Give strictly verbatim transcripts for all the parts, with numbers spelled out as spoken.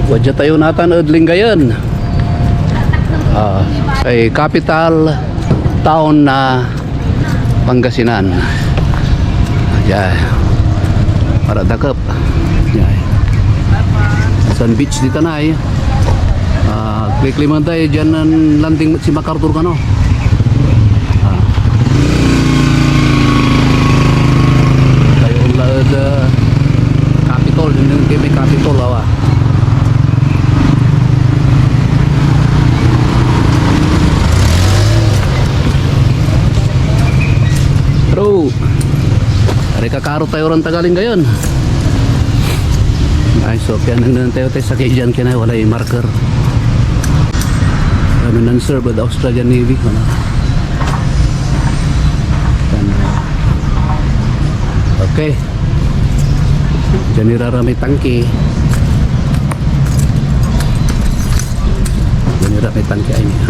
Wadia tayo natan ed Lingayen. Ah, ay capital town na Pangasinan. Ayan. Para dakep. Ayan. San beach di tanay. Ah, klikliman tayo dyan ng landing si MacArthur kano. Ah. Tayo la ed, ah, Capitol, hindi kayo may Capitol, awa. Bro, aray kakaro tayo ran taga Lingayen. Ay, so, pian nagnan tayo tayo sa kay Jan kinay walay marker. Kami nan-serve ed Australian Navy, ano? Yan. Okay. Diyan ira ra may tangke. Diyan ira may tangke ay niya.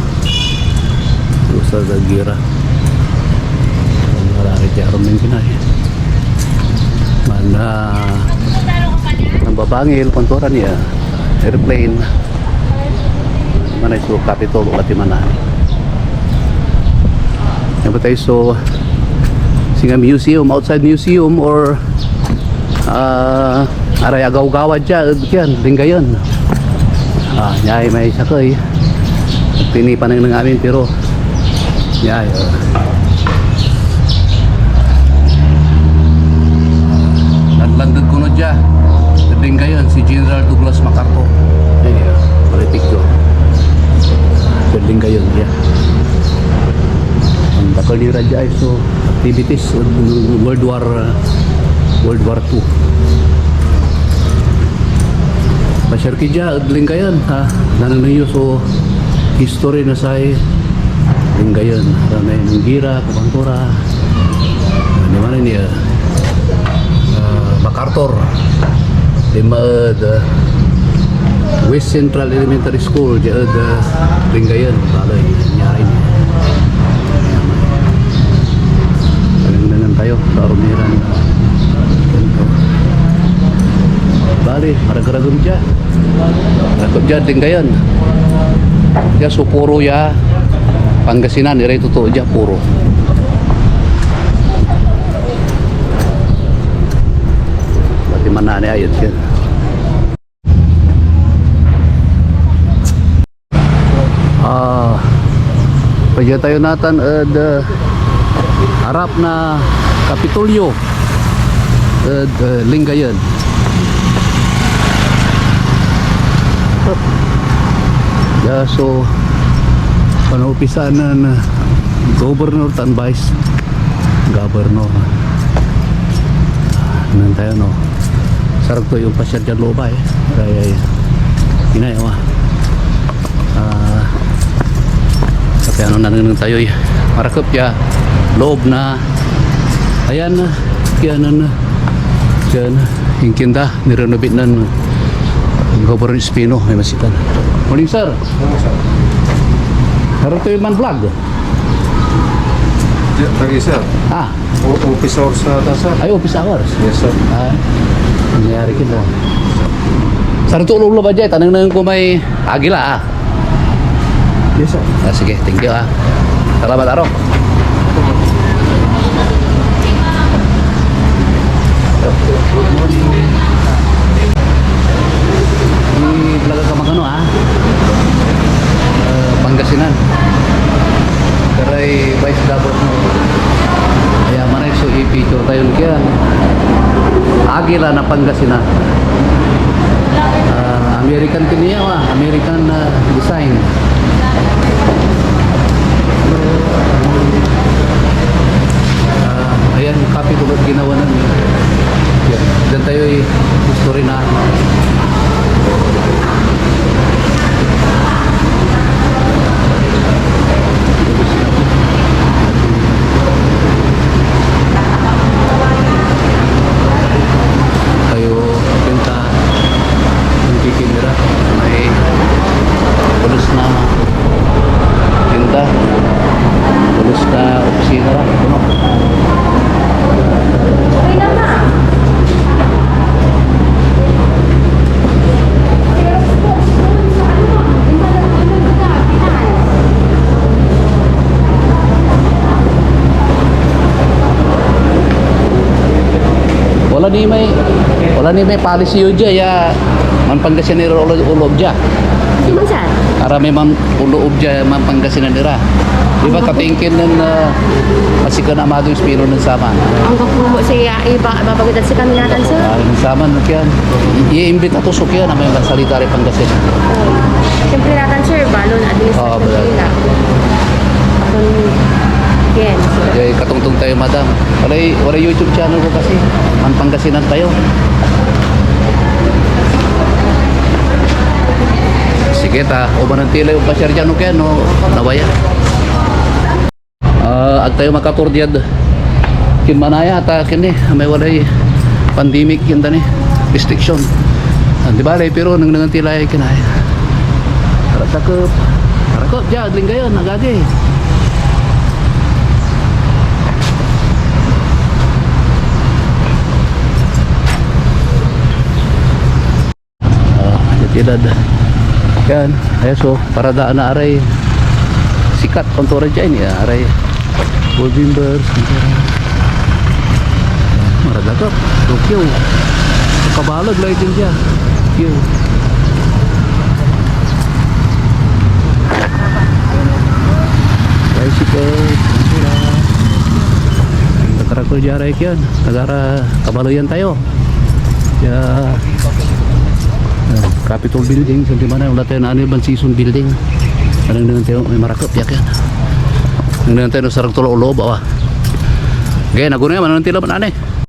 Usa sa gira. Wala rin diya arum ng kinay. Man, ah, ang babangil, pantura niya, airplane. Manay so Capitol, wala ti manani. Yan ba tayo so, singa museum, outside museum, or, ah, aray agawgawa dya, ed kian, Lingayen. Ah, nyay may sakey. Pinipanengneng amin, pero, nyay, ah. Nanlanded kono dia, ed Lingayen, si General Douglas MacArthur. Ay, ah, politiko. Ed Lingayen, dia. Ang dakal ni Radya ay so activities, uh, World War, uh, World War Two. Masyar ki dia ed Lingayen, ha? Nanengneng yo so history na say Lingayen. Nanay Nanggira, Kumantura. Ano man niya? Ah, MacArthur. Lima ed, ah, West Central Elementary School, dia ed, ah, Lingayen, balay, nanyarin. Alam na lang kayo, sa Arumiran. Bali, maragaragam dia. Maragaragam dia, Lingayen. Dia, so puro ya, Pangasinan, iray totoo dia, puro. Pati manani ayos yan. Ah, pwede tayo natan ed, uh, arap na Kapitolyo ed, uh, Lingayen. Ya, so, panaupisaan nen, uh, Governor tan Vice Governor. Nan tayo, no? Sarag to yung pasyal dyan loob, ay. Ay, ay. Inay, oh, ah. Ah, sa piano na nang tayo, eh. Marakep ya loob na. Ayan, ah. Yan, ah. Yan, ah. Inkinda, nirenovate nan Governor Espino, may masitan. Morning, sir. Morning, sir. Sarag to yung man vlog. Lagi, sir. Ah. O-, office hours na ata, sir. Ay, office hours? Yes, sir. Ah, nangyari ko mo. Sarag to loob labat dyan. Tanong na ko may agila, ah. Yes, sir. Ah, sige, thank you, ah. Salamat, Aro. I-vlog ka magano, ah. Eh, Pangasinan. Karay Vice Governor. Kaya manay so i-picture tayo kaya. Agila na Pangasinan. Ah, American kiniya, ah. American, ah, design. Ah, ayan, Capitol at ginawa na niya. Yan. Diyan tayo i-history na. Tayo, pinta. Nagkikinira. May pulis na tinda. Pulis na opisina ra. Ano? May policy yo dia ya manPangasinan ira olo-, oloob dia. Siman, sir? Aramay manloob dia manPangasinan ira. Di ba, katingkin nen, ah, Masikan Amado Espino nen saman. Anggapo mo si, ah, iba, ibabagad ed sikami natan, sir. Ah, nen saman, no, kian. I-, iimbita to so kian, amay mansalita ray Pangasinan. Siyempre natan, sir, balon administrasyon nila. Apo ni Ken, sir. Jay katongtong tayo, madam. Walay, walay YouTube channel ko kasi. ManPangasinan tayo. Sige ta, umanan ti lay ompasiar dia, no, kian, no, nawaya. Ah, ag tayo makatur diad Kinmanaya, ta ken ni, may walay pandemic ken ta ni, restriction. Ah, di bale, pero nengnengen ti lay kinay. Marakep. Marakep dia, linggayan, agagi. Ah, itidad. Yan, ayan so, paradaan na aray sikat, kontura dyan, ya, aray Golden Bears, kontura. Maradagap, Tokyo. Kabalag la itin dia. Tokyo. Tricycle, kontura. Nakarakol dyan, aray kiyan. Nagara, kabaloyan tayo. Ya, ah, Capitol Building, santi man, wala tayo na ano yung season building. Anong dengan tayo, may marakep, yak yan. Anong dengan tayo, sarag to loob, awa. Okay, naguno yan, anong tila man, ane?